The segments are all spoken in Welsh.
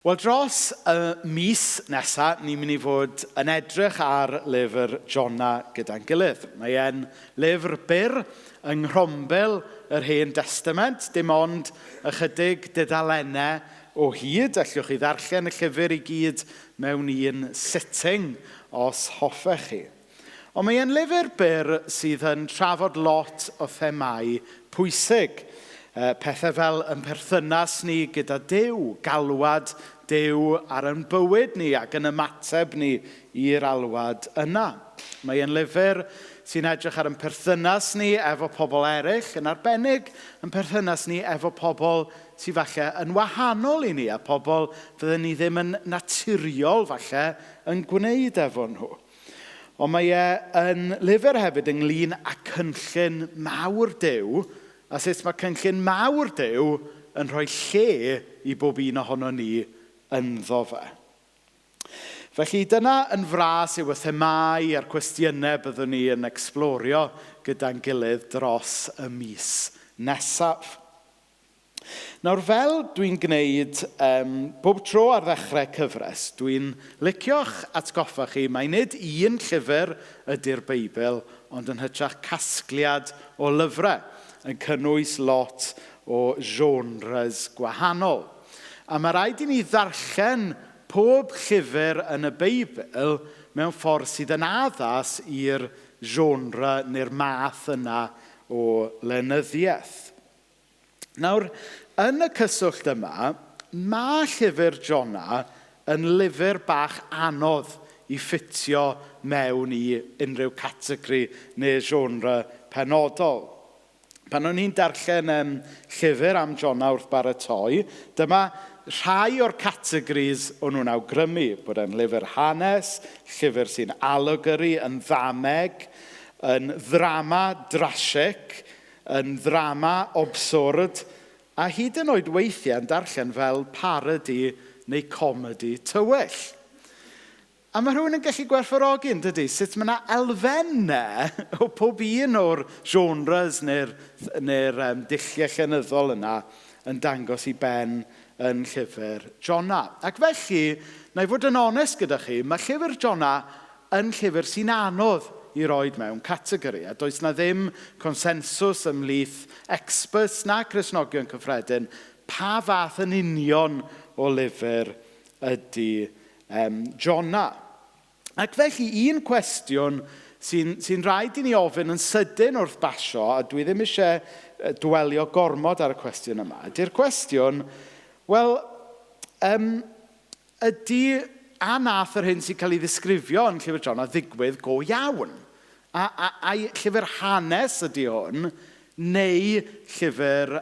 Wel, dros y mis nesa, ni'n mynd i fod yn edrych ar lyfr Jona gyda'n gilydd. Mae e'n lyfr byr yng nghrombil yr Hen Destament, dim ond ychydig dudalennau o hyd. Allwch chi ddarllen y llyfr i gyd mewn un sitting os hoffech chi. Ond mae e'n lyfr byr sydd yn trafod lot o themâu pwysig. Pethau fel yn perthynas ni gyda Duw, galwad Duw ar ein bywyd ni ac yn ymateb ni i'r alwad yna. Mae e'n lyfr sy'n edrych ar ein perthynas ni efo pobl eraill, yn arbennig yn perthynas ni efo pobl sydd falle yn wahanol i ni a pobl fydden ni ddim yn naturiol falle yn gwneud efo nhw. Ond mae e yn lyfr hefyd ynglyn â cynllun mawr Duw, a sut mae cynllun mawr Duw yn rhoi lle i bob un ohono ni ynddo fe. Felly dyna yn fras yw y themâu a'r cwestiynau byddwn ni yn explorio gyda'n gilydd dros y mis nesaf. Nawr, fel dwi'n gwneud bob tro ar ddechrau cyfres, dwi'n licio'ch atgoffa chi mai nid un llyfr ydy'r Beibl, ond yn hytrach casgliad o lyfrau, yn cynnwys lot o genres gwahanol. A mae rhaid i ni ddarllen pob llyfr yn y Beibl mewn ffordd sydd yn addas i'r genre neu'r math yna o lenyddiaeth. Nawr, yn y cyswllt yma, mae llyfr Jona yn lyfr bach anodd i ffitio mewn i unrhyw categori neu genre penodol. Pan o'n i'n darllen llyfr am Jona wrth baratoi, dyma rhai o'r categories o'n nhw'n awgrymu, bod e'n lyfr hanes, llyfr sy'n allegory, yn ddameg, yn ddrama drasig, yn ddrama absurd, a hyd yn oed weithiau yn darllen fel parody neu comedy tywyll. A mae rhywun yn gallu gwerthfawrogi, yn dydy, sut mae yna elfennau o pob un o'r genres neu'r dulliau llenyddol yna yn dangos i ben yn llyfr Jona. Ac felly, na i fod yn onest gyda chi, mae llyfr Jona yn llyfr sy'n anodd i roed mewn categori. A does na ddim consensws ymhlith experts na Cristnogion cyffredin pa fath yn union o lyfr ydy Jona. Ac felly, un cwestiwn sy'n rhaid i ni ofyn yn sydyn wrth basio, a dwi ddim eisiau dwelio gormod ar y cwestiwn yma, ydy'r cwestiwn, wel, ydy a nath yr hyn sy'n cael ei ddisgrifio yn llyfr Jona ddigwydd go iawn? A llyfr hanes ydy hwn, neu llyfr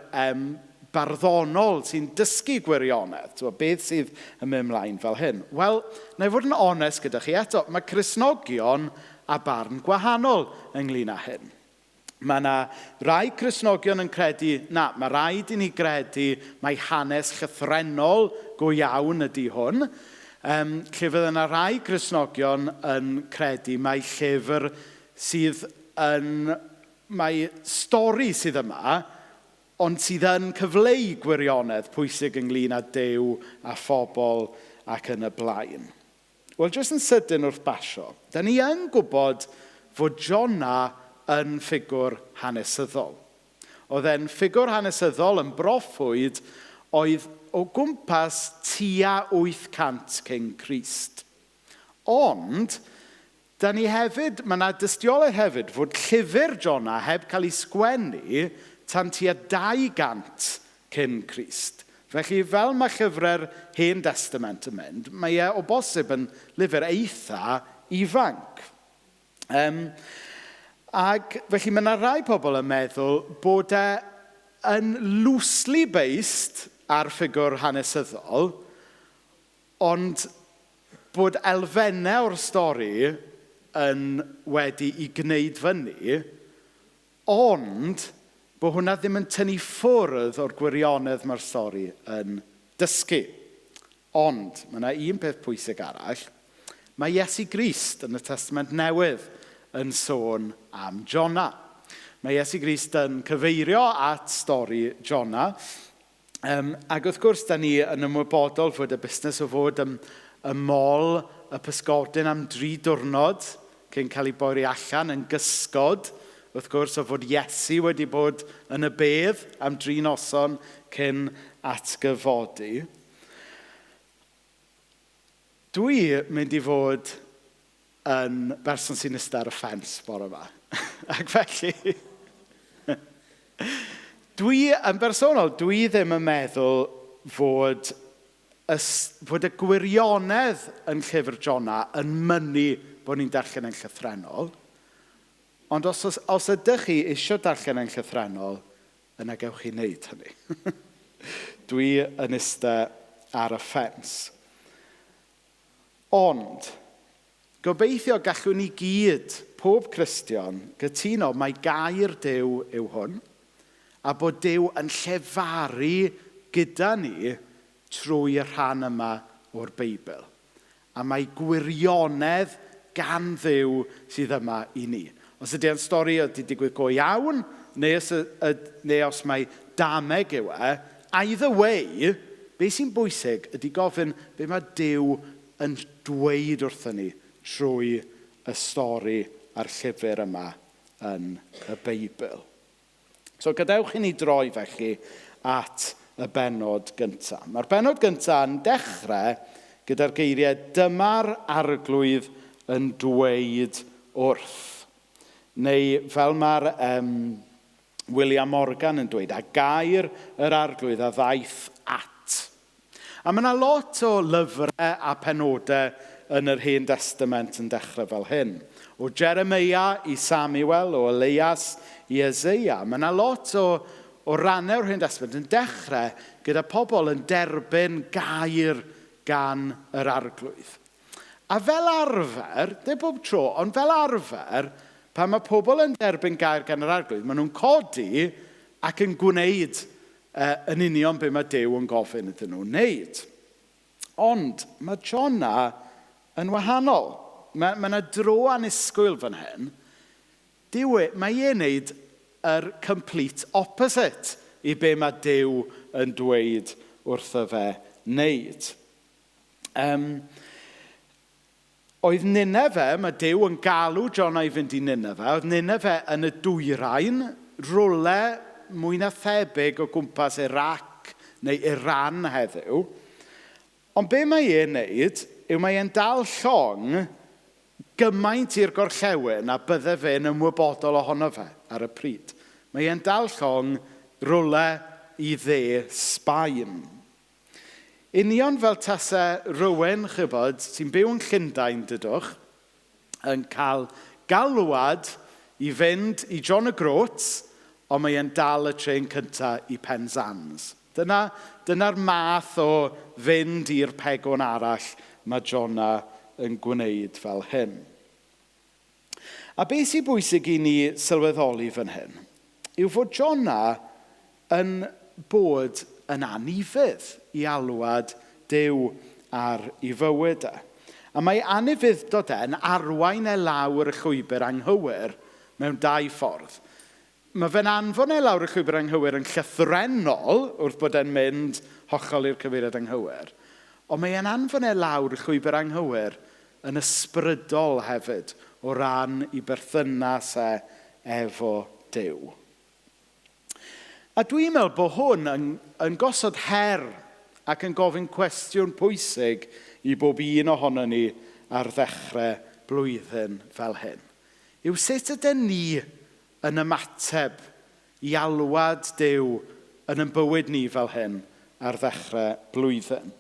barddonol sy'n dysgu gwirionedd? T'mo, beth sydd yn mynd ymlaen fel hyn? Wel, na i fod yn onest gyda chi eto, mae Cristnogion a barn gwahanol ynglyn â hyn. Mae yna rai Cristnogion yn credu, na, mae rhaid i ni gredu mai hanes llythrennol go iawn ydy hwn. Lle fydd yna rai Cristnogion yn credu mai llyfr sydd yn, mai stori sydd yma, ond sydd yn cyfleu gwirionedd pwysig ynglyn â Duw a phobl ac yn y blaen. Wel, jyst yn sydyn wrth basio, da ni yn gwybod fod Jona yn ffigwr hanesyddol. Oedd e'n ffigwr hanesyddol yn broffwyd oedd o gwmpas tua 800 cyn Crist. Ond, da ni hefyd, mae yna dystiolaeth hefyd fod llyfr Jona heb cael ei sgwennu tan tua 200 cyn Crist. Felly, fel mae llyfrau'r Hen Testament yn mynd, mae e o bosib yn lyfr eitha ifanc. Ac felly mae yna rai pobl yn meddwl bod e yn loosely based ar ffigwr hanesyddol, ond bod elfennau o'r stori yn wedi i gwneud fyny, ond bod hwnna ddim yn tynnu ffwrdd o'r gwirionedd mae'r stori yn dysgu. Ond mae yna un peth pwysig arall. Mae Iesu Grist yn y Testament Newydd yn sôn am Jona. Mae Iesu Grist yn cyfeirio at stori Jona. Ac wrth gwrs, da ni yn ymwybodol fod y busnes o fod ym mol y pysgodyn am 3 diwrnod cyn cael ei boeri allan yn gysgod, wrth gwrs, o fod Iesu wedi bod yn y bedd am 3 noson cyn atgyfodi. Dwi mynd i fod yn berson sy'n ista ar y ffens bore yma. Ac felly, dwi yn bersonol, dwi ddim yn meddwl fod y gwirionedd yn llyfr Jona yn mynnu bod ni'n darllen yn llythrennol. Ond os ydych chi eisiau darllen yn llythrennol, yna gewch chi wneud hynny. Dwi yn ista ar y ffens. Ond, gobeithio gallwn ni gyd, pob Cristion, gytuno mai gair Duw yw hwn, a bod Duw yn llefaru gyda ni trwy y rhan yma o'r Beibl. A mae gwirionedd gan Dduw sydd yma i ni. Os ydy e'n stori wedi digwydd go iawn, neu os mae dameg yw e, either way, be sy'n bwysig ydy gofyn be mae Duw yn dweud wrthyn ni trwy y stori a'r llyfr yma yn y Beibl. So gadewch i ni droi felly at y bennod gyntaf. Mae'r bennod gyntaf yn dechrau gyda'r geiriau dyma'r arglwydd yn dweud wrth. Neu fel mae'r William Morgan yn dweud, a gair yr arglwydd a ddaeth at. A mae yna lot o lyfrau a penodau yn yr Hen Testament yn dechrau fel hyn. O Jeremia i Samuel, o Elias i Eseia. Mae yna lot o rannau o'r Hen Testament yn dechrau gyda pobl yn derbyn gair gan yr arglwydd. A fel arfer, dim bob tro, ond fel arfer, pan mae pobl yn derbyn gair gan yr arglwydd, maen nhw'n codi ac yn gwneud yn union be mae Duw yn gofyn iddyn nhw wneud. Ond mae Jona yn wahanol. Mae yna dro annisgwyl fan hyn. Mae e'n wneud yr complete opposite i be mae Duw yn dweud wrtho fe wneud. Oedd Ninefe, mae Duw yn galw Jona i fynd i Ninefe, oedd Ninefe yn y dwyrain, rwle mwy na thebyg o gwmpas Iraq neu Iran heddiw. Ond be mae e'n wneud yw mae e'n dal llong gymaint i'r gorllewin a bydde fe'n ymwybodol ohono fe ar y pryd. Mae e'n dal llong rwle i dde Sbaen. Union fel tasau rhywun, chybod, sy'n byw yn Llundain, dydwch, yn cael galwad i fynd i John O'Groats, ond mae e'n dal y trên cyntaf i Penzance. Dyna'r math o fynd i'r pegwn arall mae Jona yn gwneud fel hyn. A beth sy'n bwysig i ni sylweddoli fan hyn yw fod Jona yn bod yn anufudd i alwad Duw ar ei fywyd e. A mae anufudd-dod e'n arwain e lawr y llwybr anghywir mewn dau ffordd. Mae fe'n anfon e lawr y llwybr anghywir yn llythrennol wrth bod e'n mynd hollol i'r cyfeiriad anghywir. Ond mae e'n anfon e lawr y llwybr anghywir yn ysbrydol hefyd o ran ei berthynas e efo Duw. A dwi'n meddwl bod hwn yn gosod her ac yn gofyn cwestiwn pwysig i bob un ohono ni ar ddechrau blwyddyn fel hyn. Yw sut ydyn ni yn ymateb i alwad Duw yn ein bywyd ni fel hyn ar ddechrau blwyddyn?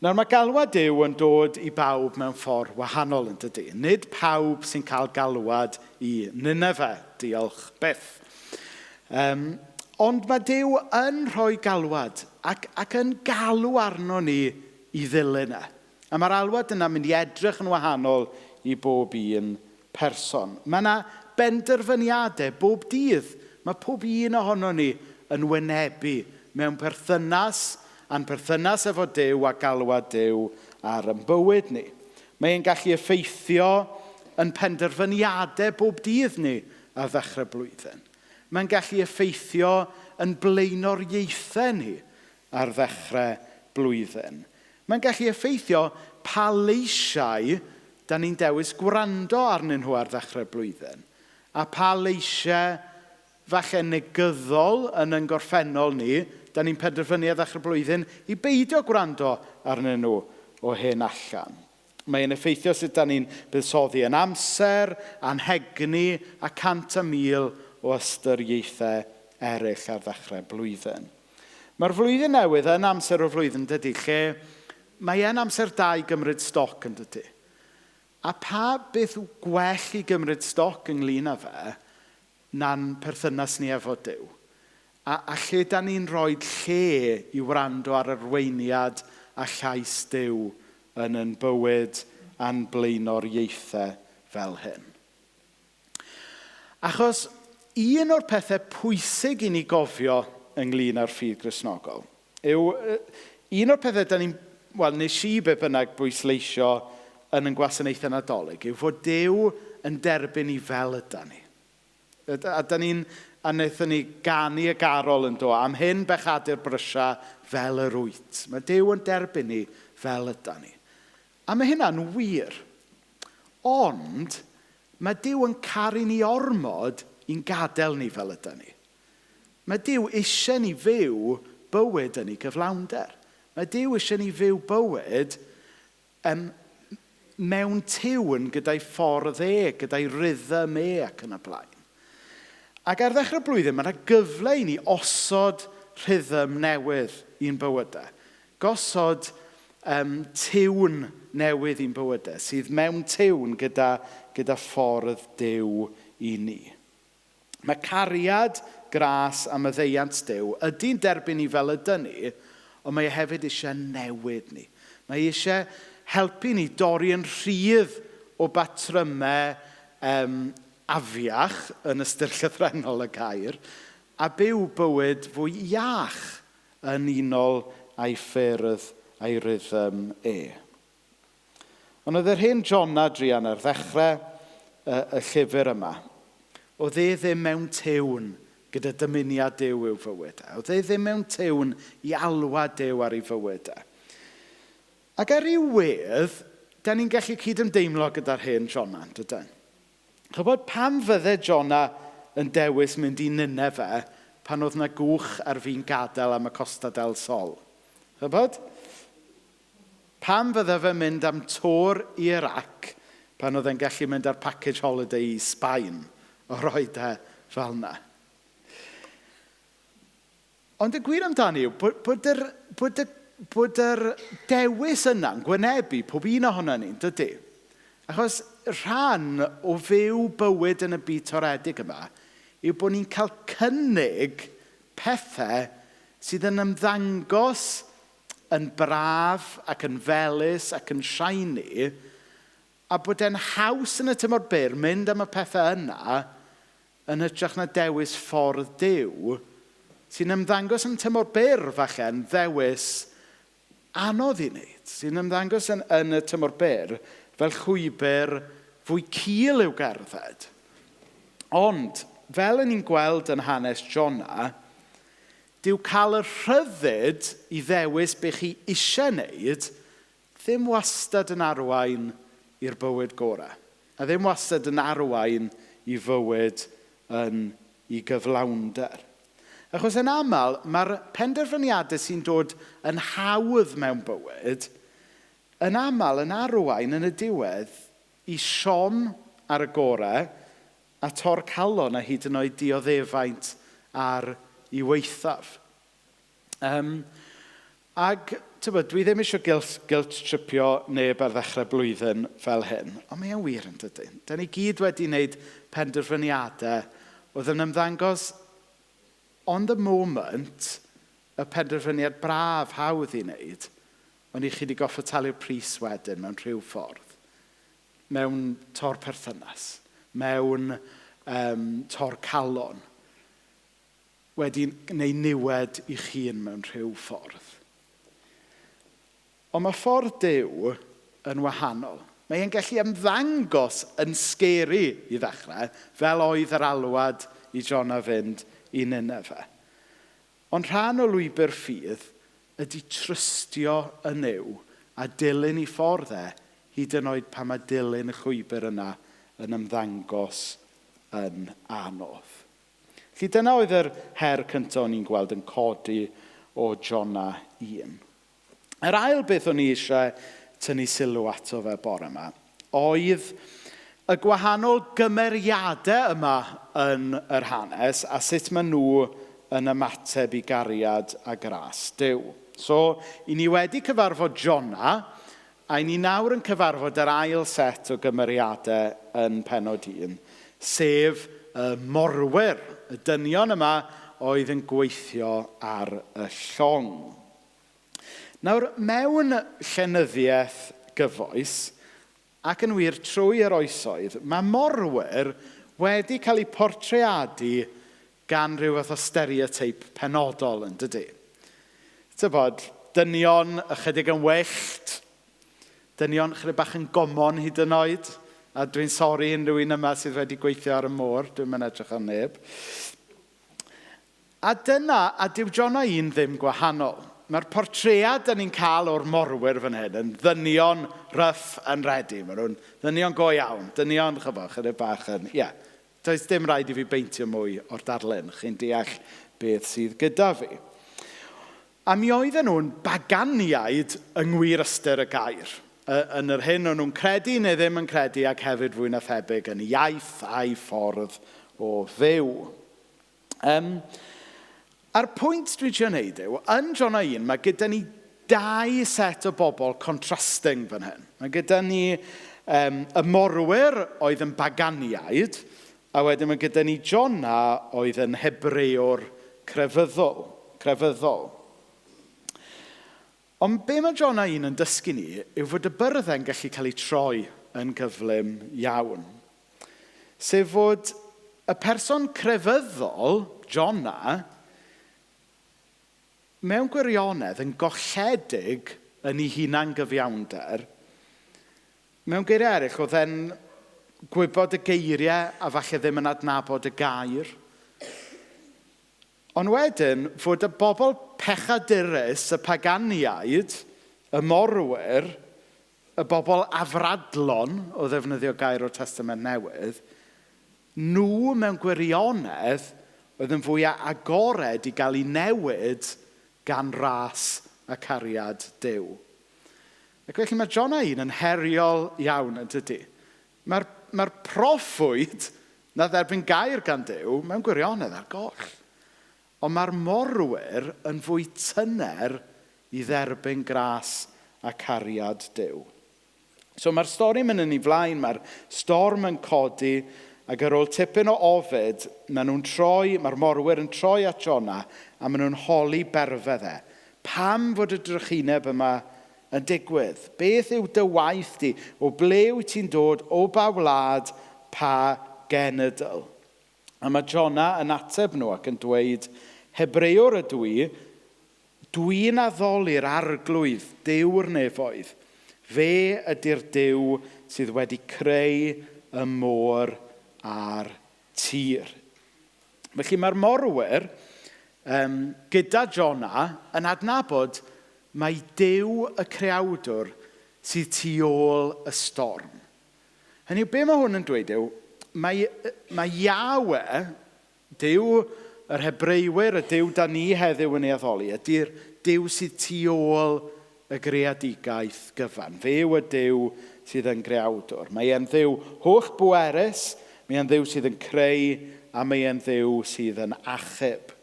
Nawr mae galwad Duw yn dod i bawb mewn ffordd wahanol yn dydy. Nid pawb sy'n cael galwad i Ninefe, diolch byth. Ond mae Duw yn rhoi galwad ac yn galw arno ni i ddilyn e. A mae'r alwad yna'n mynd i edrych yn wahanol i bob un person. Mae yna benderfyniadau bob dydd. Mae pob un ohono ni yn wynebu mewn perthynas a'n perthynas efo Duw a galwad Duw ar ein bywyd ni. Mae e'n gallu effeithio yn penderfyniadau bob dydd ni ar ddechrau blwyddyn. Mae'n gallu effeithio yn blaenoriaethau ni ar ddechrau blwyddyn. Mae'n gallu effeithio pa leisiau da ni'n dewis gwrando arnyn nhw ar ddechrau blwyddyn. A pa leisiau falle negyddol yn ein gorffennol ni, da ni'n penderfynu ar ddechrau blwyddyn i beidio gwrando arnyn nhw o hyn allan. Mae'n effeithio sut da ni'n buddsoddi yn amser, anhegni a 100 a 1,000 o ystyriaethau eraill ar ddechrau blwyddyn. Mae'r flwyddyn newydd yn amser o flwyddyn, dydy, lle mae e'n amser da i gymryd stoc yn dydy. A pa beth gwell i gymryd stoc ynglyn â fe na'n perthynas ni efo Duw? A lle da ni'n rhoi lle i wrando ar arweiniad a llais Duw yn yn bywyd a'n blaenoriaethau fel hyn? Achos un o'r pethau pwysig i ni gofio ynglyn â'r ffydd Gristnogol yw un o'r pethau da ni'n, wel, nes i be bynnag bwysleisio yn yn gwasanaethau Nadolig, yw fod Duw yn derbyn ni fel yda ni. A da ni'n, a wnaethon ni ganu y garol yn do, "Am hyn bechadur brysia fel yr wyt." Mae Duw yn derbyn ni fel yda ni. A mae hynna'n wir. Ond mae Duw yn caru ni ormod i'n gadael ni fel yda ni. Mae Duw eisiau ni fyw bywyd yn ei gyflawnder. Mae Duw eisiau ni fyw bywyd mewn tiwn gyda'i ffordd e, gyda'i rhythm e ac yn y blaen. Ac ar ddechrau blwyddyn, mae yna gyfle i ni osod rhythm newydd i'n bywydau. Gosod tiwn newydd i'n bywydau, sydd mewn tiwn gyda ffordd Duw i ni. Mae cariad, gras a maddeuant Duw ydy'n derbyn ni fel ydyn ni, ond mae e hefyd eisiau newid ni. Mae eisiau helpu ni dorri yn rhydd o batrymau afiach, yn ystyr llythrennol y gair, a byw bywyd fwy iach yn unol â'i ffyrdd a'i rhythm e. Ond oedd yr hen Jona druan ar ddechrau y llyfr yma, oedd e ddim mewn tiwn gyda dymuniad Duw i'w fywyd e. Oedd e ddim mewn tiwn i alwad Duw ar ei fywyd e. Ac ar ryw wedd, da ni'n gallu cydymdeimlo gyda'r hen Jona, dydyn? Chybod, pam fydde Jona yn dewis mynd i Ninefe pan oedd na gwch ar fin gadael am y Costa del Sol? Chybod? Pam fydde fe mynd am tour i Iraq pan oedd e'n gallu mynd ar package holiday i Sbaen o roi e fel yna? Ond y gwir amdani yw bod yr dewis yna'n gwynebu pob un ohono ni, dydy? Achos rhan o fyw bywyd yn y byd toredig yma yw bod ni'n cael cynnig pethau sydd yn ymddangos yn braf ac yn felys ac yn shiny, a bod e'n haws yn y tymor byr mynd am y pethau yna yn hytrach na dewis ffordd Duw sy'n ymddangos yn tymor byr falle yn ddewis anodd i wneud, sy'n ymddangos yn y tymor byr fel llwybr fwy cul i'w gerdded. Ond, fel yn ni'n gweld yn hanes Jona, dyw cael y rhyddid i ddewis be chi eisiau wneud ddim wastad yn arwain i'r bywyd gorau. A ddim wastad yn arwain i fywyd yn ei gyflawnder. Achos yn aml, mae'r penderfyniadau sy'n dod yn hawdd mewn bywyd yn aml yn arwain yn y diwedd i siom ar y gorau a tor calon a hyd yn oed dioddefaint ar ei waethaf. Ac, tybod, dwi ddim eisiau guilt tripio neb ar ddechrau blwyddyn fel hyn, ond mae e'n wir yn dydy. Da ni gyd wedi wneud penderfyniadau oedd yn ymddangos on the moment y penderfyniad braf, hawdd i wneud, ond i chi wedi gorfod talu'r pris wedyn mewn rhyw ffordd. Mewn tor perthynas, mewn tor calon, wedi gwneud niwed i chi'n mewn rhyw ffordd. Ond mae ffordd Duw yn wahanol. Mae e'n gallu ymddangos yn scary i ddechrau, fel oedd yr alwad i Jona fynd i Ninefe. Ond rhan o lwybr ffydd ydy trystio yn Nuw a dilyn ei ffordd e, hyd yn oed pan mae dilyn y llwybr yna yn ymddangos yn anodd. Felly dyna oedd yr her cyntaf o'n i'n gweld yn codi o Jona 1. Yr ail beth o'n i eisiau tynnu sylw ato fe bore yma oedd y gwahanol gymeriadau yma yn yr hanes a sut maen nhw yn ymateb i gariad a gras Duw. So, i ni wedi cyfarfod Jona, a i ni nawr yn cyfarfod yr ail set o gymeriadau yn pennod 1, sef y morwyr, y dynion yma oedd yn gweithio ar y llong. Nawr, mewn llenyddiaeth gyfoes, ac yn wir trwy yr oesoedd, mae morwyr wedi cael eu portreadu gan rhyw fath o stereotype penodol, yn dydy? Tybod, dynion ychydig yn wyllt, dynion ychydig bach yn gomon hyd yn oed, a dwi'n sori unrhyw un yma sydd wedi gweithio ar y môr, dwi'n mynd edrych ar neb. A dyna, a dyw Jona 1 ddim gwahanol. Mae'r portread da ni'n cael o'r morwyr fan hyn yn ddynion rough and ready. Maen nhw'n ddynion go iawn. Dynion, chyfo, chydig bach yn... Ie, yeah. Does dim rhaid i fi beintio mwy o'r darlun. Chi'n deall beth sydd gyda fi. A mi oedden nhw'n baganiaid yng ngwir ystyr y gair. Yn yr hyn o'n nhw'n credu neu ddim yn credu ac hefyd fwy na thebyg yn iaith a'i ffordd o fyw. A'r pwynt dwi'n trio wneud yw, yn Jona 1, mae gyda ni dau set o bobl contrasting fan hyn. Mae gyda ni y morwyr oedd yn baganiaid, a wedyn mae gyda ni Jona oedd yn Hebrewr crefyddol. Ond be mae Jona 1 yn dysgu ni yw fod y byrddau'n gallu cael eu troi yn gyflym iawn. Sef fod y person crefyddol, Jona, mewn gwirionedd yn golledig yn ei hunan gyfiawnder. Mewn geiriau eraill, oedd e'n gwybod y geiriau a falle ddim yn adnabod y gair. Ond wedyn, fod y bobl pechadurus, y paganiaid, y morwyr, y bobl afradlon, o ddefnyddio gair o'r Testament Newydd, nhw mewn gwirionedd oedd yn fwy agored i gael ei newid gan ras a cariad Duw. Ac felly mae Jona 1 yn heriol iawn, yn dydy. Mae'r proffwyd na dderbyn gair gan Duw mewn gwirionedd ar goll. Ond mae'r morwyr yn fwy tyner i dderbyn gras a cariad Duw. So mae'r stori'n mynd yn ei flaen, mae'r storm yn codi, ac ar ôl tipyn o ofid, maen nhw'n troi, mae'r morwyr yn troi at Jona, a maen nhw'n holi berfedd e. Pam fod y drychineb yma yn digwydd? Beth yw dy waith di? O ble wyt ti'n dod? O ba wlad? Pa genedl? A mae Jona yn ateb nhw ac yn dweud, Hebreor ydw i, dwi'n addoli'r arglwydd, Duw'r nefoedd. Fe ydy'r Duw sydd wedi creu y môr a'r tir. Felly mae'r morwyr gyda Jona yn adnabod mai Duw y creawdwr sydd tu ôl y storm. Hynny yw, be mae hwn yn dweud yw, mae Yahweh, Duw yr Hebreuwyr, y Duw da ni heddiw yn ei addoli, ydy'r Duw sydd tu ôl y greadigaeth gyfan. Fe yw y Duw sydd yn greawdwr. Mae e'n Dduw holl bwerus, mae e'n Dduw sydd yn creu, a mae e'n Dduw sydd yn achub.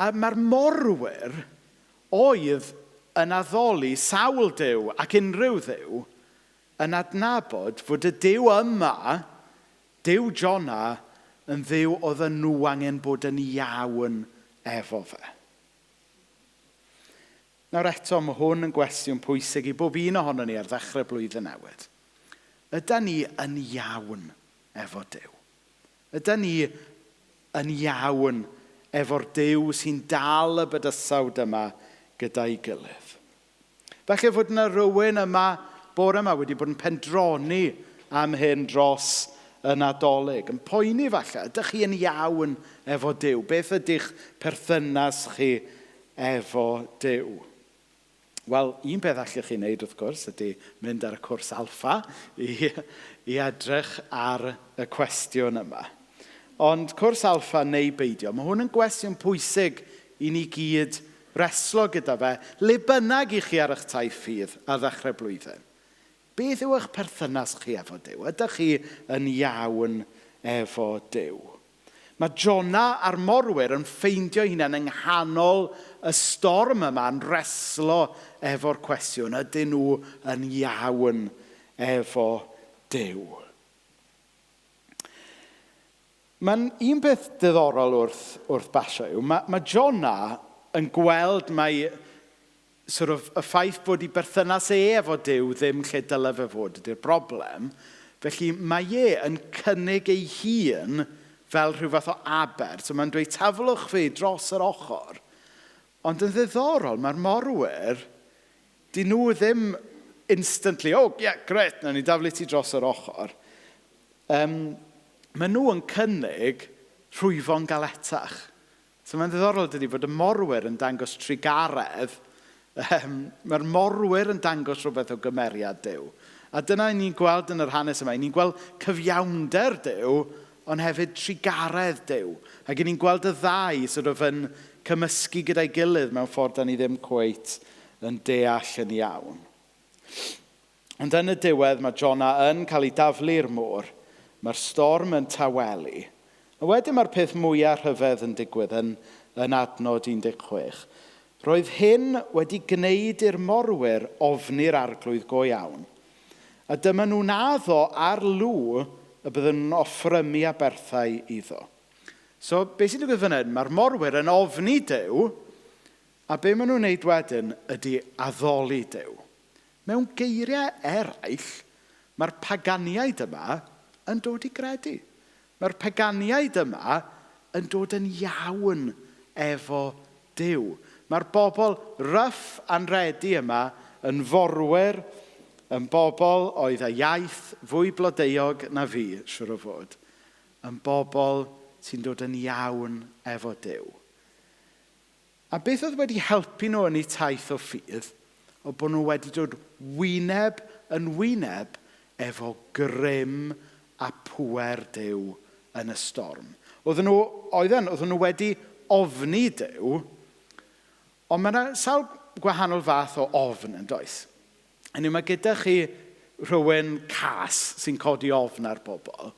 A mae'r morwyr oedd yn addoli sawl Duw ac unrhyw Dduw yn adnabod fod y Duw yma, Duw Jona, yn Dduw oedd yn nhw angen bod yn iawn efo fe. Nawr eto, mae hwn yn gwestiwn pwysig i bob un ohono ni ar ddechrau blwyddyn newydd. Ydan ni yn iawn efo Duw? Ydan ni yn iawn efo'r Duw sy'n dal y bydysawd yma gyda'i gilydd? Falle fod yna rywun yma bore yma wedi bod yn pendroni am hyn dros y Nadolig, yn poeni falle, ydych chi yn iawn efo Duw? Beth ydy'ch perthynas chi efo Duw? Wel, un peth allwch chi wneud, wrth gwrs, ydy mynd ar y cwrs Alffa i edrych ar y cwestiwn yma. Ond cwrs Alffa neu beidio, mae hwn yn gwestiwn pwysig i ni gyd reslo gyda fe, le bynnag i chi ar eich taith ffydd ar ddechrau blwyddyn. Beth yw eich perthynas chi efo Duw? Ydych chi yn iawn efo Duw? Mae Jona a'r morwyr yn ffeindio hunain yng nghanol y storm yma yn reslo efo'r cwestiwn. Ydyn nhw yn iawn efo Duw? Mae'n un peth diddorol wrth basio yw, mae Jona yn gweld mai sort of, y ffaith bod ei berthynas e efo Duw ddim lle dyle fe fod ydy'r broblem. Felly mae e yn cynnig ei hun fel rhyw fath o aber. So mae'n dweud, taflwch fi dros yr ochr. Ond yn ddiddorol, mae'r morwyr, dyn nhw ddim instantly, oh, yeah, great, nawn ni daflu ti dros yr ochr. Maen nhw yn cynnig rhwyfo'n galetach. So mae'n ddiddorol dydy fod y morwyr yn dangos trugaredd. Mae'r morwyr yn dangos rhywbeth o gymeriad Duw. A dyna ni'n gweld yn yr hanes yma. Ni'n gweld cyfiawnder Duw, ond hefyd trugaredd Duw. Ac ni'n gweld y ddau sort of yn cymysgu gyda'i gilydd mewn ffordd da ni ddim cweit yn deall yn iawn. Ond yn y diwedd mae Jona yn cael ei daflu i'r môr. Mae'r storm yn tawelu. A wedyn mae'r peth mwyaf rhyfedd yn digwydd yn adnod 16. Roedd hyn wedi gwneud i'r morwyr ofni'r arglwydd go iawn. A dyma nhw'n addo ar lw y bydden nhw'n offrymu aberthau iddo. So, beth sy'n digwydd fan hyn? Mae'r morwyr yn ofni Duw, a be maen nhw'n wneud wedyn ydy addoli Duw. Mewn geiriau eraill, mae'r paganiaid yma yn dod i gredu. Mae'r paganiaid yma yn dod yn iawn efo Duw. Mae'r bobl rough and ready yma yn forwyr, yn bobl oedd â iaith fwy blodeuog na fi, siwr o fod, yn bobl sy'n dod yn iawn efo Duw. A beth oedd wedi helpu nhw yn eu taith o ffydd, oedd bod nhw wedi dod wyneb yn wyneb efo grym a pŵer Duw yn y storm. Oedden nhw wedi ofni Duw, ond mae yna sawl gwahanol fath o ofn yn does. Hynny yw, mae gyda chi rhywun cas sy'n codi ofn ar bobl,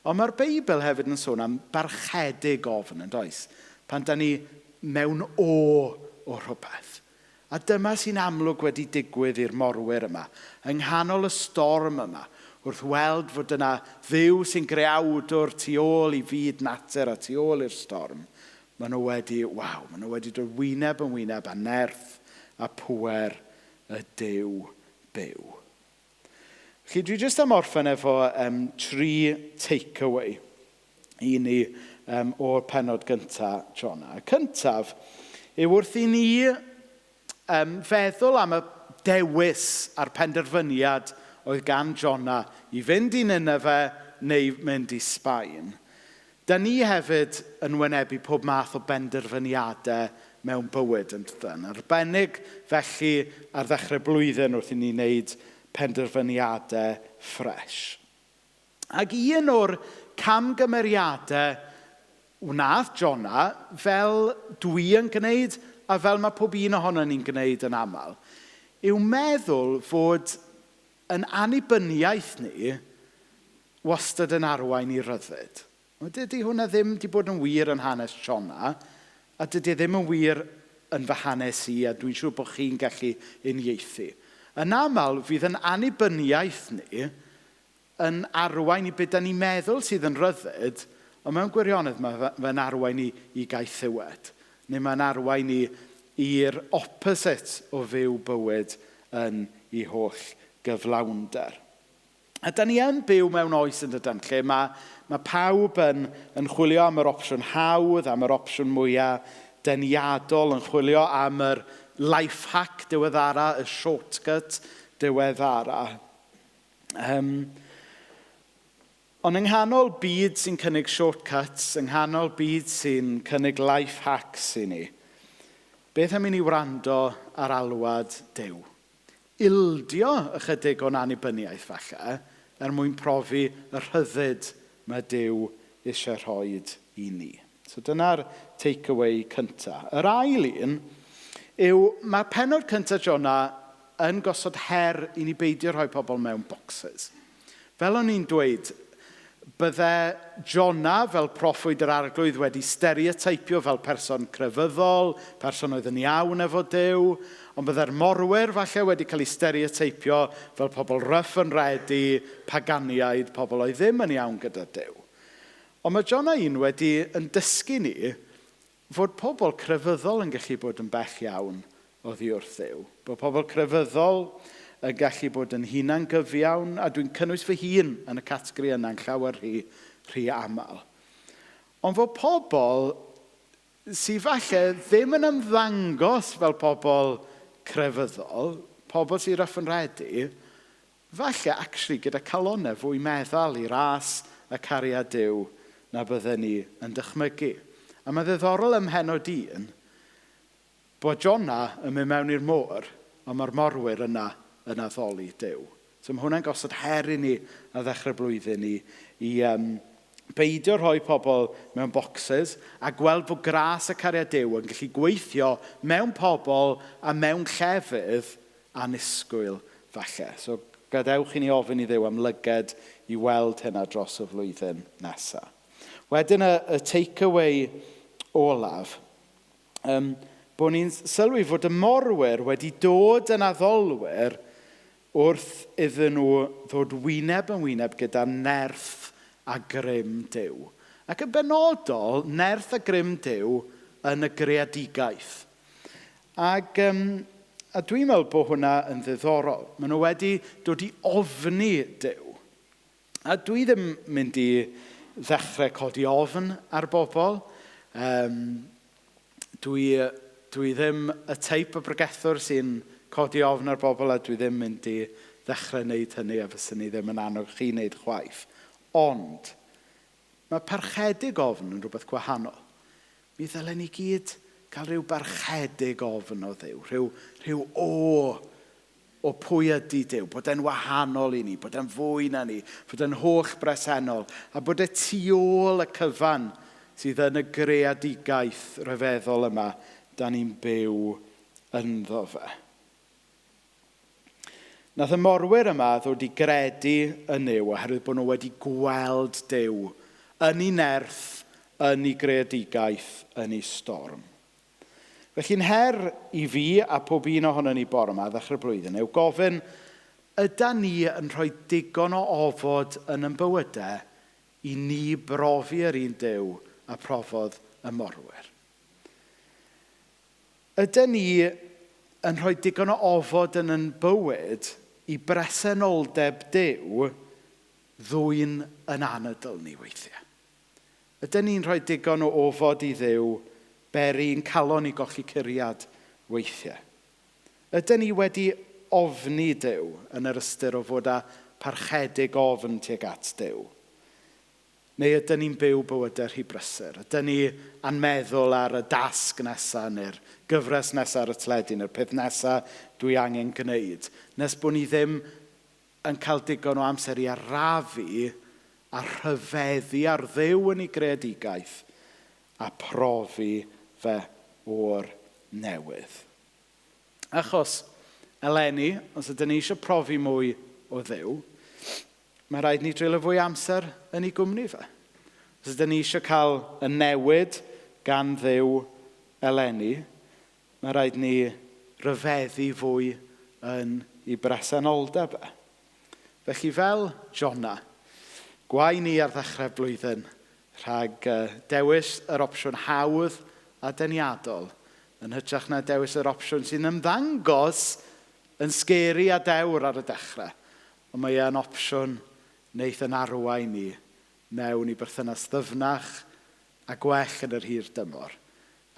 ond mae'r Beibl hefyd yn sôn am barchedig ofn yn does, pan da ni mewn o rhywbeth. A dyma sy'n amlwg wedi digwydd i'r morwyr yma, yng nghanol y storm yma, wrth weld fod yna Dduw sy'n greawdwr tu ôl i fyd natur a tu ôl i'r storm, maen nhw wedi, waw, maen nhw wedi dod wyneb yn wyneb a nerth a pŵer y Duw byw. Felly dwi jyst am orffen efo 3 takeaway i ni o'r pennod gyntaf Jona. Y cyntaf yw wrth i ni feddwl am y dewis a'r penderfyniad oedd gan Jona i fynd i Nineve neu mynd i Sbaen. Da ni hefyd yn wynebu pob math o benderfyniadau mewn bywyd yn dydyn. Arbennig felly ar ddechrau blwyddyn wrth i ni wneud penderfyniadau ffres. Ac un o'r camgymeriadau wnaeth Jona, fel dwi yn gwneud a fel mae pob un ohono ni'n gwneud yn aml, yw meddwl fod yn annibyniaeth ni wastad yn arwain i ryddid. Dydy hwnna ddim wedi bod yn wir yn hanes Jona, a dydy e ddim yn wir yn fy hanes i, a dwi'n siŵr bod chi'n gallu uniaethu. Yn aml, fydd yn annibyniaeth ni yn arwain i beth da ni'n meddwl sydd yn ryddid, ond mewn gwirionedd mae fe'n arwain i gaethiwed. Neu mae'n arwain i'r opposite o fyw bywyd yn ei holl gyflawnder. A da ni yn byw mewn oes yn dydan, lle mae pawb yn chwilio am yr opsiwn hawdd, am yr opsiwn mwyaf deniadol, yn chwilio am yr life hack diweddara, y shortcut diweddara. Ond yng nghanol byd sy'n cynnig shortcuts, yng nghanol byd sy'n cynnig life hacks i ni, beth am i ni wrando ar alwad Duw? Ildio ychydig o'n annibyniaeth falle, er mwyn profi y rhyddid mae Duw eisiau rhoi i ni. So dyna'r takeaway cyntaf. Yr ail un yw mae pennod cyntaf Jona yn gosod her i ni beidio rhoi pobl mewn boxes. Fel o'n i'n dweud, bydde Jona fel proffwyd yr Arglwydd wedi stereoteipio fel person crefyddol, person oedd yn iawn efo Duw, ond bydde'r morwyr falle wedi cael eu stereoteipio fel pobl rough and ready, paganiaid, pobl oedd ddim yn iawn gyda Duw. Ond mae Jona 1 wedi yn dysgu ni fod pobl crefyddol yn gallu bod yn bell iawn oddi wrth Dduw. Bod pobl crefyddol yn gallu bod yn hunangyfiawn, a dwi'n cynnwys fy hun yn y categori yna'n llawer rhy aml. Ond fod pobl sydd falle ddim yn ymddangos fel pobl crefyddol, pobl sy'n rough and ready, falle actually gyda calonnau fwy meddal i ras y cariad Duw na bydden ni yn dychmygu. A mae ddiddorol ym mhennod 1 bod Jona yn mynd mewn i'r môr, ond mae'r morwyr yna yn addoli Duw. So mae hwnna'n gosod her i ni a ddechrau blwyddyn ni i beidio rhoi pobl mewn boxes a gweld bod gras y cariad Duw yn gallu gweithio mewn pobl a mewn llefydd annisgwyl falle. So gadewch i ni ofyn i Dduw am lyged i weld hynna dros y flwyddyn nesaf. Wedyn y takeaway olaf, bod ni'n sylwi fod y morwyr wedi dod yn addolwyr wrth iddyn nhw ddod wyneb yn wyneb gyda nerth a grym Duw. Ac yn benodol, nerth a grym Duw yn y greadigaeth. Ac a dwi'n meddwl bod hwnna yn ddiddorol. Maen nhw wedi dod i ofni Duw. A dwi ddim mynd i ddechrau codi ofn ar bobl. Dwi ddim y teip o bregethwr sy'n codi ofn ar bobl a dwi ddim mynd i ddechrau wneud hynny a fyswn i ddim yn annog chi wneud chwaith. Ond mae parchedig ofn yn rhywbeth gwahanol. Mi ddylen ni gyd cael rhyw barchedig ofn o Dduw, rhyw o pwy ydy Duw, bod e'n wahanol i ni, bod e'n fwy na ni, bod e'n holl bresennol, a bod e tu ôl y cyfan sydd yn y greadigaeth ryfeddol yma da ni'n byw ynddo fe. Nath y morwyr yma ddod i gredu yn Nuw oherwydd bod nhw wedi gweld Duw yn ei nerth, yn ei greadigaeth, yn ei storm. Felly'n her i fi a pob un ohono ni bore yma ddechrau'r blwyddyn yw gofyn, yda ni yn rhoi digon o ofod yn ein bywydau i ni brofi yr un Duw a profodd y morwyr? Yda ni yn rhoi digon o ofod yn ein bywyd i bresenoldeb Duw ddwyn yn anadl ni weithiau? Ydy ni'n rhoi digon o ofod i Dduw beri'n calon i golli curiad weithiau? Ydy ni wedi ofni Duw yn yr ystyr o fod â parchedig ofn tuag at Duw? Neu ydyn ni'n byw bywydau rhy brysur? Ydyn ni a'n meddwl ar y dasg nesaf neu'r gyfres nesaf ar y teledu neu'r peth nesaf dwi angen gwneud? Nes bod ni ddim yn cael digon o amser i arafu a rhyfeddu ar Dduw yn ei greadigaeth a profi fe o'r newydd. Achos, eleni, os ydyn ni eisiau profi mwy o Dduw, mae rhaid ni dreulio fwy amser yn ei gwmni fe. Os ydyn ni eisiau cael y newid gan Dduw eleni, mae rhaid ni ryfeddu fwy yn ei bresenoldeb e. Felly fel Jona, gwae ni ar ddechrau'r blwyddyn rhag dewis yr opsiwn hawdd a deniadol yn hytrach na dewis yr opsiwn sy'n ymddangos yn scary a dewr ar y dechrau. Ond mae e'n opsiwn wneith yn arwain ni mewn i berthynas ddyfnach a gwell yn yr hir dymor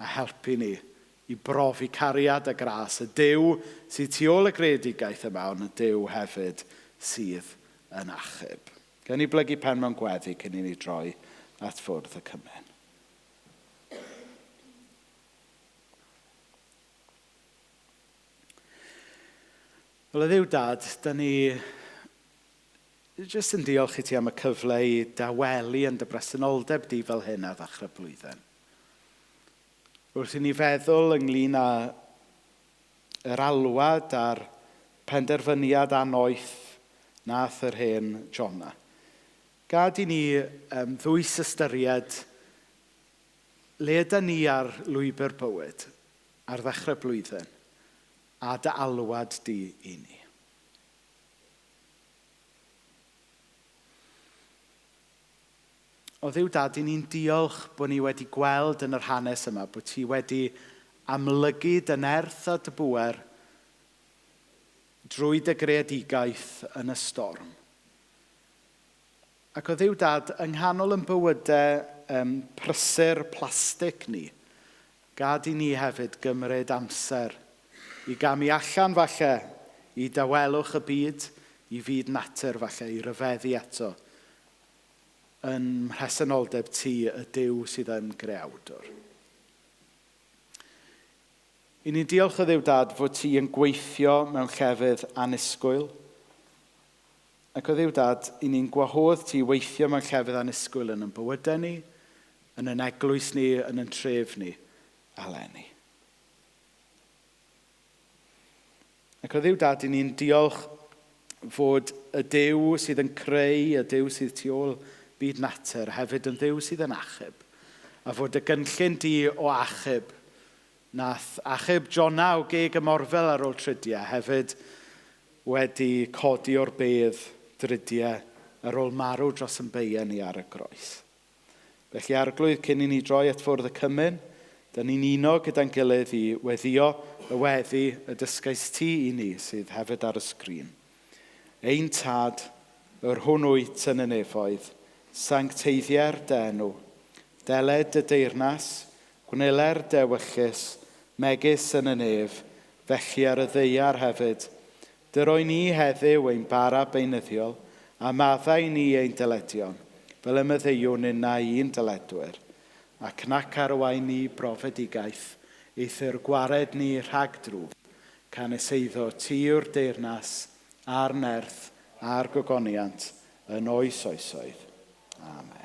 a helpu ni i brofi cariad a gras y Duw sydd tu ôl y greadigaeth yma, ond y Duw hefyd sydd yn achub. Gawn ni blygu pen mewn gweddi cyn i ni droi at fwrdd y cymun. Wel, o Dduw Dad, da ni jyst yn diolch i ti am y cyfle i dawelu yn dy bresenoldeb di fel hyn ar ddechrau blwyddyn. Wrth i ni feddwl ynglyn â yr alwad a'r penderfyniad annoeth nath yr hen Jona. Gad i ni ddwys ystyried le yda ni ar lwybr bywyd ar ddechrau blwyddyn a dy alwad di i ni. O Dduw Dad, i ni'n diolch bod ni wedi gweld yn yr hanes yma bod ti wedi amlygu dy nerth a dy bŵer drwy dy greadigaeth yn y storm. Ac o Dduw Dad, yng nghanol yn bywydau prysur plastig ni, gad i ni hefyd gymryd amser i gamu allan falle i dawelwch y byd, i fyd natur falle, i ryfeddu eto yn mhresenoldeb ti, y Duw sydd yn greawdwr. I ni'n diolch o Dduw Dad fod ti yn gweithio mewn llefydd annisgwyl. Ac o Dduw Dad, i ni'n gwahodd ti i weithio mewn llefydd annisgwyl yn ein bywydau ni, yn ein eglwys ni, yn ein tref ni, eleni. Ac o Dduw Dad, i ni'n diolch fod y Duw sydd yn creu, y Duw sydd tu ôl byd natur, hefyd yn Dduw sydd yn achub. A fod y gynllun di o achub, nath achub Jona o geg y morfil ar ôl tridiau, hefyd wedi codi o'r bedd dridiau ar ôl marw dros yn beiau ni ar y groes. Felly Arglwydd, cyn i ni droi at fwrdd y cymun, da ni'n uno gyda'n gilydd i weddio y weddi y dysgais ti i ni sydd hefyd ar y sgrin. Ein Tad, yr hwn wyt yn y nefoedd, sancteiddier dy enw, deled dy deyrnas, gwneler dy ewyllys, megis yn y nef, felly ar y ddaear hefyd. Dyroi ni heddiw ein bara beunyddiol, a maddau ni ein dyledion, fel y maddeuwn ninnau i'n dyledwyr, ac nac arwain ni brofedigaeth, eithr gwared ni rhag drwg, canys eiddo ti yw'r deyrnas, a'r nerth, a'r gogoniant, yn oes oesoedd. Amen.